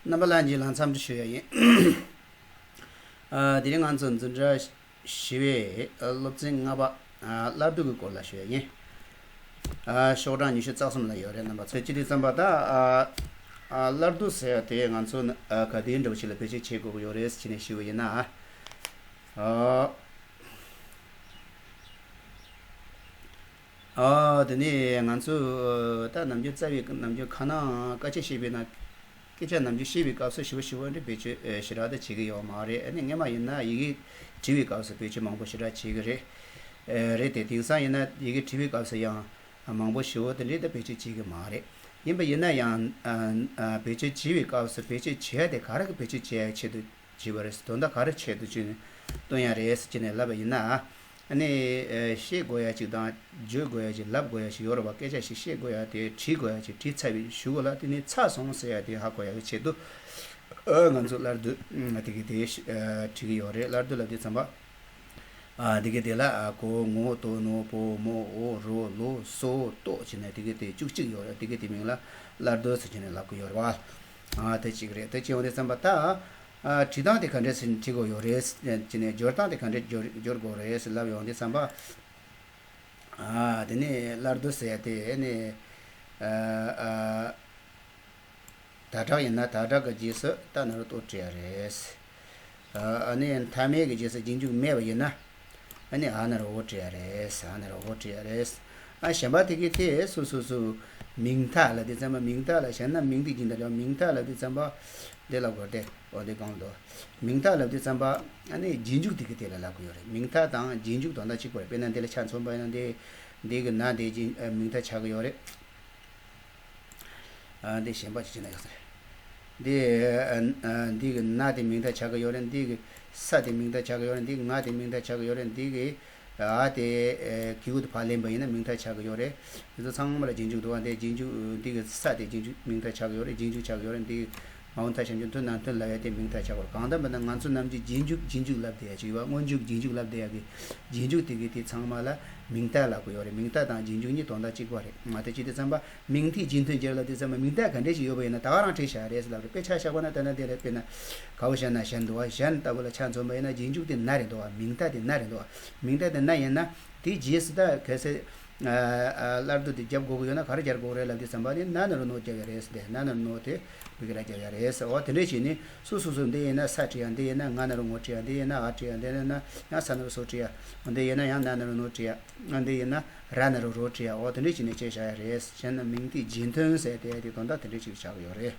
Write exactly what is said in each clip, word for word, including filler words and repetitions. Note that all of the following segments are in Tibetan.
རྣམ་པ་ལྷན་རྒྱས་ལ་འཚམས་འདྲི་ཞུ་ཡ་ཡིན། ཨ། དེ་རིང་ང་ཚོ་འཛིན་གྲྭ་བཞི་པའི་སློབ་ཚན་ལྔ་པ། ཨ། སླར་བསྡུ་གི་སྐོར་ལ་ཞུ་ཡ་ཡིན། ཨ། ཤོག་གྲངས་ཉི་ཤུ་རྩ་གསུམ་ལ་ཡོད་རེད། རྣམ་པ་ཚོས་ཅི་སྟེ་བསམ་པ་ད། ཨ། ཨ། སླར་བསྡུ་ཟེར་ཡ་དེ་ང་ཚོ་ཨ་ག་དེའི་འདྲ་བོ་ཞིག་ལ་བེད་སྤྱོད་བྱེད་དགོས་ཀྱི་ཡོད་རེད་ཟེར་ནས་ཞུས་པ་ཡིན་ན། ཨ། ཨ། དེ་ནས་ང་ཚོས་ད་ནམ་རྒྱུན་རྩ་བའི་ནམ་རྒྱུན་ཁ་ནང་སྐད་ཆ་བཤད་པའི་ནང་། སྐད་ཆ་ནམ་རྒྱུན་བཤད་པའི་སྐབས་སུ་ཞིབ་པོ་ཞིབ་པོ་འདྲ་བེད་སྤྱོད་ཨེ་ཞེ་དྲག་ད་བྱེད་ཀྱི་ཡོད་མ་རེད། ཨ་ནི་སྔོན་མ་ཡིན་ན་ཡི་གེ་བྲིས་པའི་སྐབས་སུ་བེད་སྤྱོད་མང་པོ་ཞེ་དྲག་བྱེད་ཀྱི་རེད། ཨེ། རེད་དེ། དེང་སང་ཡིན་ན་ཡི་གེ་བྲིས་པའི་སྐབས་སུ་ཡང་མང་པོ་ཞེ་པོ་དེ་འདྲའི་ད་བེད་སྤྱོད་བྱེད་ཀྱི་མ་རེད། ཡིན་པ་ཡིན་ན་ཡང་། ཨ། ཨ། བེད་སྤྱོད་བྱེད་པའི་སྐབས་སུ་བེད་སྤྱོད་བྱེད་ཡ་དེ་ག་རེ་གི་བེད་སྤྱོད་བྱེད་ཡ་ཆེད་དུ་བྱས་པ་རེད། དོན་དག་ག་རེ་ཆེད་དུ་བྱས་ནས་སྟོན་ཡ་རེད་ཟེར་ནས་ལབ་པ་ཡིན་ན། ཨ་ནི། ཨེ། བཤད་དགོས་ཡ་ཅིག་དང་བརྗོད་དགོས་ཡ་ཅིག་ལབ་དགོས་ཡ་ཅིག་ཡོད་རེད་པ། སྐད་ཆ་ཞིག་བཤད་དགོས་ཡ་དེ་བྲིས་དགོས་ཡ་ཅིག་བྲིས་ཚར་བའི་གཞུག་གུ་ལ་དེ་ནི་ཚར་སོང་ཟེར་ཡ་དེ་ཧ་གོ་ཡ་གི་ཆེད་དུ། ཨ། ང་ཚོ་སླར་བསྡུ་དེ་གི་དེ་ཨ་བྲིས་ཀྱི་ཡོད་རེད། སླར་བསྡུ་ལབ་དུས་ཙམ་པ། ཨ། དེ་གི་དེ་ལ། ཨ། གོ་ངོ་དོ་ནོ་པོ་མོ་འོ་རོ་ལོ་སོ་ཏོ་བྱས་ནས་དེ་གི་དེ་བཅུ་གཅིག་ཡོད་རེད། དེ་གི་དེ་མིང་ལ་སླར་བསྡུ་ཟེར་བྱས་ནས་ལབ་ཀྱི་ཡོད་རེད་པ། ཨ། དེ་གཅིག་རེད། དེ་བྱས་ཡོང་དུས་ཙམ་པ་ད། ཨ། བྲིས་སྟངས་དེ་ག་འདྲས་སེ་བྲིས་དགོས་ཡོད་རེད་ཟེར་ནས། སྦྱོར་སྟངས་དེ་ག་འདྲས་སྦྱོར་སྦྱོར་དགོས་རེད་ཟེར་ལབ་ཡོང་དུས་ཙམ་པ། ཨ། དེ་ནས་སླར་བསྡུ་ཟེར་ཡ་དེ་ནི། ཨ། ཨ། ད་དྲག་ཡིན་ན་ད་དྲག་གི་རྗེས་སུ་ད་ན་རོ་ཏོ་བྲི་ཡ་རེད། ཨ། ཨ་ནི་མཐའ་མེད་ཀྱི་རྗེས་སུ་རྗེས་འཇུག་མེད་པ་ཡིན་ན། ཨ་ནི་འ་ན་རོ་འོ་བྲི་ཡ་རེད། འ་ན་རོ་འོ་བྲི་ཡ་རེད། ཨ། གཞན་པ་དེ་གི་དེ་སོ་སོ་སོ། མིང་མཐའ་ལབ་དུས་ཙམ་པ། མིང་མཐའ་ལ་བྱས་ན་མིང་དེ་རྗེས་འདི་ལ་མིང་མཐའ་ལབ་དུས་ཙམ་པ། འདི་ལ་གོ་སྟེ། འོ་འདི་གང་དུ། མིང་མཐའ་ལབ་དུས་ཙམ་པ། ཨ་ནི་རྗེས་འཇུག་དེ་གི་དེ་ལ་ལབ་གི་ཡོད་རེད། མིང་མཐའ་དང་རྗེས་འཇུག་དོན་དག་གཅིག་པ་རེད། དཔེར་ན་འདི་ལ་ཆ་མཚོན་པ་ཡིན་ན་འདི། འདི་གི་ན་དེ་རྗེས་ཨ་མིང་མཐའ་ཆགས་ཀྱི་ཡོད་རེད། ཨ། འདི་གཞན་པ་ཅིག་བྱས་ན་ཡག་ས་རེད། འདི། ཨ། ཨ། འདི་གི་ན་དེ་མིང་མཐའ་ཆགས་ཀྱི་ཡོད་རེད། འདི་གི་ས་དེ་མིང་མཐའ་ཆགས་ཀྱི་ཡོད་རེད། འདི་གི་ང་དེ་མིང་མཐའ་ཆགས་ཀྱི་ཡོད་རེད། འདི་གི་ཨ་དེ། ཨ། གི་གུ་དེ་ཕར་ལེན་པ་ཡིན་ན་མིང་མཐའ་ཆགས་ཀྱི་ཡོད་རེད། འདི་ཚོ་ཚང་མ་ལ་རྗེས་འཇུག་འདུག་པ། འདི་རྗེས་འཇུག་འདི་གི་ས་དེ་རྗེས་འཇུག་མིང་མཐའ་ཆགས་ཀྱི་ཡོད་རེད། རྗེས་འཇུག་ཆགས་ཀྱི་ཡོད་རེད། འདི་གི་མ་འོངས་མཐའ་ཞབས་ཀྱུ་མཐུན་ནང་མཐུན་ལབ་ཡ་དེ་མིང་མཐའ་ཆགས་པ་རེད། གང་ལྟར་མིན་ན་ང་ཚོ་ནམ་རྒྱུན་རྗེས་འཇུག་རྗེས་འཇུག་ལབ་བསྡད་ཡ་ཅིག་ཡོད་པ། སྔོན་འཇུག་རྗེས་འཇུག་ལབ་བསྡད་ཡ་གི་རྗེས་འཇུག་དེ་གི་དེ་ཚང་མ་ལ་མིང་མཐའ་ལབ་ཀྱི་ཡོད་རེད། མིང་མཐའ་དང་རྗེས་འཇུག་གཉིས་དོན་དག་གཅིག་པ་རེད། ང་དེ་བྱེད་དུས་ཙམ་པ། མིང་མཐའི་རྗེས་མཐུན་སྦྱར་ལབ་དུས་ཙམ་པ་མིང་མཐའ་ག་འདྲས་ཞིག་ཡོད་པ་ཡིན་ན་ད་ག་རང་བྲིས་བཞག་རེད་ཟེར་ལབ་རེད། དཔེ་ཆ་བཞག་པ་ན་ད་ན་དེ་རེད། དཔེར་ན་ག་བོ་བཞག་ན་གཞན་འདུག་པ། གཞན་ལྟ་བུ་ལ་ཆ་མཚོན་པ་ཡིན་ན་རྗེས་འཇུག་དེ་ན་རེད་འདུག་པ། མིང་མཐའ་དེ་ན་རེད་འདུག་པ། མིང་མཐའ་དེ་ན་ཡིན་ན་དེའི་རྗེས་སུ་ད་གལ་སྲིད། ཨ། ཨ། སླར་བསྡུ་དེ་རྒྱབ་དགོས་ཀྱི་ཡོད་ན་ག་རེ་སྦྱར་དགོས་རེད་ལབ་དུས་ཙམ་པ་ནི་ན་ན་རོ་ནོ་རྒྱབ་ཡ་རེད་ཟེར་ཏེ། ན་ན་རོ་ནོ་དེ་བི་ག་ར་རྒྱབ་ཡ་རེད་ཟེར། འོ་དེ་འདྲས་བྱས་ནས་སོ་སོ་སོ། འདི་ཡིན་ན་ས་བྲིས་ཡ། འདི་ཡིན་ན་ང་ན་རོ་ངོ་བྲིས་ཡ། འདི་ཡིན་ན་འ་བྲིས་ཡ། འདི་ཡིན་ན་ཡང་ས་ན་རོ་སོ་བྲིས་ཡ། འདི་ཡིན་ན་ཡང་ན་ན་རོ་ནོ་བྲིས་ཡ། འདི་ཡིན་ན་ར་ན་རོ་རོ་བྲིས་ཡ། འོ་དེ་འདྲས་བྱས་ནས་བྱས་བཞག་ཡ་རེད། བྱས་ན་མིང་མཐའི་རྗེས་མཐུན་ཟེར་དེ་དེ་དོན་དག་དེ་འདྲས་ཅིག་ཆགས་ཀྱི་ཡོད་རེད།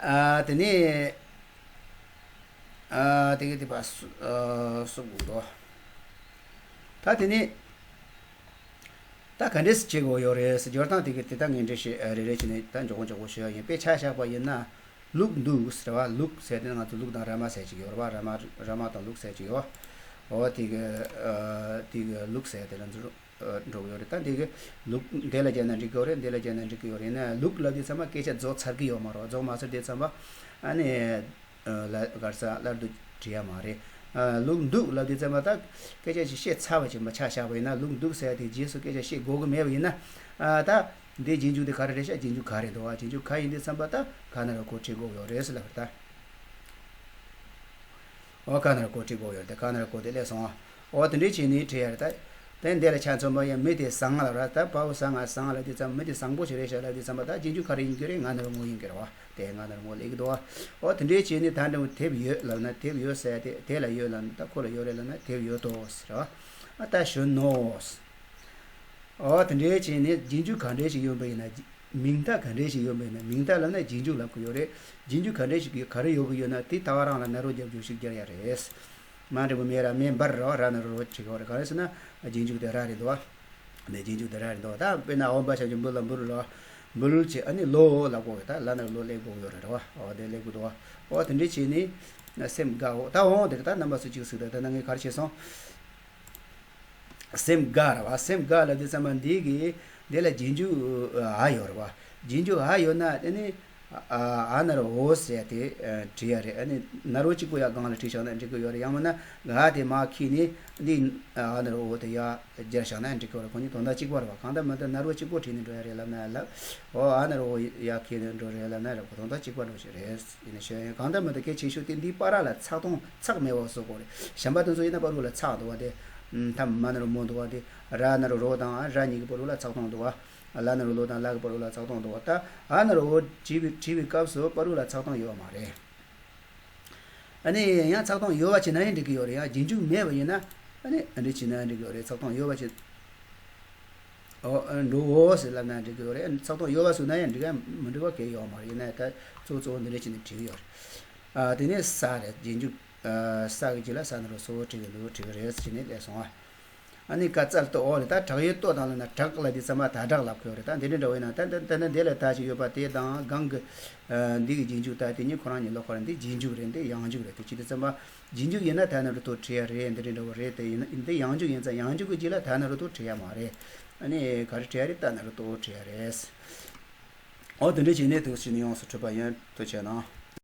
ཨ། དེ་ནས། ཨ། དེ་གི་དེ་པ་སུ། ཨ། སུ་དགོས་དོ། ད་དེ་ནས་ད་ག་འདྲས་སེ་བྱེད་དགོས་ཡོད་རེད་ཟེར། སྦྱོར་སྟངས་དེ་གི་དེ་ད་ངས་འགྲེལ་བཤད་རེ་རེ་བྱས་ནས་ད་མགྱོགས་པོ་མགྱོགས་པོ་ཞུ་ཡ་ཡིན། དཔེ་ཆ་བཞག་པ་ཡིན་ན་ལུག་འདུག་ཟེར་བ། ལུག་ཟེར་དེ་ང་ཚོ་ལུག་དང་ར་མ་ཟེར་གྱི་ཡོད་རེད་པ། ར་མ། ར་མ་དང་ལུག་ཟེར་གྱི་ཡོད། འོ་དེ་གི། ཨ། དེ་གི་ལུག་ཟེར་དེ་ལ་འཛུལ། ཨ། འགྲོ་གི་ཡོད་རེད། ད་འདི་གི་ལུག་འདི་ལ་བརྒྱབ་ན་འགྲིག་གི་ཡོད་རེད། འདི་ལ་བརྒྱབ་ན་འགྲིག་གི་ཡོད་རེད། ཡིན་ན་ལུག་ལབ་དུས་ཙམ་པ་སྐད་ཆ་རྫོགས་ཚར་གི་ཡོད་མ་རེད། རྫོགས་མ་ཚར་དུས་ཙམ་པ་ཨ་ནི། ཨ། ལ་གར་ས་སླར་བསྡུ་བྲིས་ཡ་མ་རེད། ཨ། ལུག་འདུག་ལབ་དུས་ཙམ་པ་ད་སྐད་ཆ་ཞིག་བཤད་ཚར་བ་ཅིག་མ་ཆ་བཞག་པ་ཡིན་ན། ལུག་འདུག་ཟེར་ཡ་དེ་རྗེས་སུ་སྐད་ཆ་བཤད་དགོས་གི་མེད་པ་ཡིན་ན། ཨ། ད་འདི་རྗེས་འཇུག་འདི་ག་རེ་རེད་ཤག་རྗེས་འཇུག་ག་རེད་འདུག་ཨ། རྗེས་འཇུག་ག་ཡིན་དུས་ཙམ་པ་ད་ག་ན་རོ་གོ་བྲིས་དགོས་ཡོད་རེད་ཟེར་ལབ་པ་རེད་ད། འོ་ག་ན་རོ་གོ་བྲིས་དགོས་ཡོད་རེད། ག་ན་རོ་གོ་དེ་སླེབས་སོང་ཨ། འོ་དེ་འདྲས་བྱས་ནས་བྲིས་ཡ་རེད་ད། དེ་འདི་ལ་ཆ་མཚོན་པ་ཡང་མི་དེ་བཟང་ལབ་ར། ད་བ་འོ་ཟ་ང་བཟང་ལབ་དུས་ཙམ་མི་དེ་བཟང་པོ་ཞིག་རེད་ཤག་ལབ་དུས་ཙམ་པ་ད་རྗེས་འཇུག་ག་རེ་ཡིན་གྱི་རེད། ང་ན་རོ་ངོ་ཡིན་གྱི་རེད་བ། དེ་ང་ན་རོ་ངོ་སླེབས་ཀྱི་འདུག་བ། འོ་དེ་འདྲས་བྱས་ནས་ད་འདྲ་བོ་དེབ་ཡོད་ལབ་ན་དེབ་ཡོད་ཟེར་ཡ་དེ། དེ་ལ་ཡོད་ལབ་ན་ད་ཁོ་ལ་ཡོད་རེད་ལབ་ན་དེབ་ཡོད་དོ་ཟེར་བ། ཨ། ད་གཞོན་ནུ། འོ་དེ་འདྲས་བྱས་ནས་རྗེས་འཇུག་ག་འདྲས་ཞིག་ཡོད་པ་ཡིན་ན། མིང་མཐའ་ག་འདྲས་ཞིག་ཡོད་པ་ཡིན་ན། མིང་མཐའ་ལབ་ན་རྗེས་འཇུག་ལབ་ཀྱི་ཡོད་རེད། རྗེས་འཇུག་ག་འདྲས་ཞིག་གི་ག་རེ་ཡོད་ཀྱི་ཡོད་ན་དེ་ད་ག་རང་ལ་ན་རོ་རྒྱབ་རྒྱུ་ཞིག་རྒྱག་ཡ་རེད། མ་འགྲིག་པ་མེད་ར། མེ་འབར་ར་བ། ར་ན་རོ་རོ་བྱེད་ཀྱི་ཡོད་རེད། ག་རེ་ཟེར་ན་རྗེས་འཇུག་དེ་ར་རེད་འདུག་བ། འདི་རྗེས་འཇུག་དེ་ར་རེད་འདུག་བ། ད་དཔེར་ན་འོ་འབའ་ཞབས་ཀྱུ་འབུ་ལ་འབུར་ར། འབུར་བྱས་ཨ་ནི་ལོ་ལབ་དགོས་གི། ད་ལ་ན་རོ་ལོ་སླེབས་དགོས་ཀྱི་ཡོད་རེད་བ། འོ་དེ་སླེབས་དགོས་འདུག་བ། འོ་དེ་འདྲས་བྱས་ནས་སེམས་དགའ་འོ། ད་འོང་དེ་རེད། ད་རྣམ་པ་ཚོ་གཅིག་གཟིགས་དང་། ད་ནང་ངས་ག་རེ་བྱས་སོང་། སེམས་དགའ་ར་བ། སེམས་དགའ་ལབ་དུས་ཙམ་པ་འདི་གི་འདི་ལ་རྗེས་འཇུག་འ་ཡོད་ར་བ། རྗེས་འཇུག་འ་ཡོད་ན་དེ་ནི་ ཨ་ཨ་ན་རོ་འོ་ཟེར་ཏེ་བྲིས་ཡ་རེད། ཨ་ནི་ན་རོ་གཅིག་པོ་ཡ་སྒང་ལ་བྲིས་བཞག་ན་འགྲིག་གི་ཡོད་རེད། ཡང་མིན་ན་ག་དེ་མར་ཁྱེར་ནས་འདི་ཨ་ན་རོ་འོ་དེ་ཡར་སྦྱར་བཞག་ན་འགྲིག་གི་ཡོད་རེད། ཁོ་གཉིས་དོན་དག་གཅིག་པ་རེད་བ། གང་ལྟར་མི་ལྟར་ན་རོ་གཅིག་པོ་བྲིས་ནས་འགྲོ་ཡ་རེད་ལབ་ན་ལབ། འོ་ཨ་ན་རོ་འོ་ཡར་ཁྱེར་ནས་འགྲོ་རེད་ལབ་ན་རེད། ཁོ་དོན་དག་གཅིག་པ་འགྲོ་ཞིག་རེད། ཡིན་ན་ཤོད་ཡིན། གང་ལྟར་མི་ལྟར་གལ་ཆེ་ཤོས་དེ་འདིའི་བར་ལ་ཚགས་དོན་ཚེག་མེད་པ་བཟོ་དགོས་རེད། གཞན་པ་དེ་ཚོ་ཡིན་ན་བར་དུ་ལ་ཚེག་འདུག་བ། དེ་ཐ་མ་ན་རོ་མོ་འདུག་བ། དེ་ར་ན་རོ་རོ་དང་ར་གཉིས་ཀྱི་བར་དུ་ལ་ཚེག་དོན་འདུག་བ། ལ་ན་རོ་ལོ་དང་ལ་གི་བར་དུ་ལ་ཚེག་དོན་འདུག་བ། ད་ཨ་ན་རོ་འོ་བྲིས་པའི་བྲིས་པའི་སྐབས་སུ་བར་དུ་ལ་ཚེག་དོན་ཡོད་མ་རེད། ཨ་ནི་ཡང་ཚེག་དོན་ཡོད་པ་བྱས་ན་ཡང་འགྲིག་གི་ཡོད་རེད། ཡང་རྗེས་འཇུག་མེད་པ་ཡིན་ན་ཨ་ནི་ཨ་འདྲ་བྱས་ན་འགྲིག་གི་ཡོད་རེད། ཚེག་དོན་ཡོད་པ་བྱས། ཨོ་ཨ་འགྲོ་འོ་ཟེར་ལབ་ན་འགྲིག་གི་ཡོད་རེད། ཚེག་དོན་ཡོད་པ་བཟོས་ན་ཡང་འགྲིག་ག་མི་འགྲིག་པ་གང་ཡང་ཡོད་མ་རེད། ཡིན་ན་ད་གཙོ་གཙོ་བོ་འདི་འདྲ་བྱས་ནས་བྲིས་ཡོད་རེད། ཨ་དེ་ནས་ས་རེད། རྗེས་འཇུག་ཨ་ས་གི་རྗེས་ལ་ས་ན་རོ་སོ་བྲིས་གི་འདུག་བྲིས་གི་རེད་ཟེར་ནས་སླེབས་སོང་ཨ། ཨ་ནི་ཀ་ཙལ་ཏོ་འོ་རེད། ད་དྲག་ཡོད་ཏོ་དང་ལབ་ན་དྲག་ལ་དེ་ཚང་མ་ད་དྲག་ལབ་གི་ཡོད་རེད། ད་འདི་འདྲ་འདྲ་བོ་ཡིན་ན་ད་ད་ད་ད་འདི་ལ་ད་ཅིག་ཡོད་པ་དེ་དང་སྒང་གི་ཨ་འདི་གི་རྗེས་འཇུག་ད་དེ་གཉིས་ཁོ་རང་གཉིས་ལོགས་ཁོ་རང་། འདི་རྗེས་འཇུག་རེད། འདི་ཡང་འཇུག་རེད། དེ་ཅི་དེ་ཚང་མ་རྗེས་འཇུག་ཡིན་ན་ད་ན་རོ་ཏོ་བྲིས་ཡ་རེད། འདི་འདྲ་འདྲ་བོ་རེད། དེ་ཡིན་ན་འདི་ཡང་འཇུག་ཡིན་ཙང་ཡང་འཇུག་གི་རྗེས་ལ་ད་ན་རོ་ཏོ་བྲིས་ཡ་མ་རེད། ཨ་ནི་ག་རེ་བྲིས་ཡ་རེད། ད་ན་རོ་ཏོ་བྲིས་ཡ་རེད། འོ་དེ་འདྲ་བྱས་ནས་དུས་ཕྱིན་ཡོངས་སུ་གྲུབ་པ་ཡིན། ཐུགས་རྗེ་གནང་།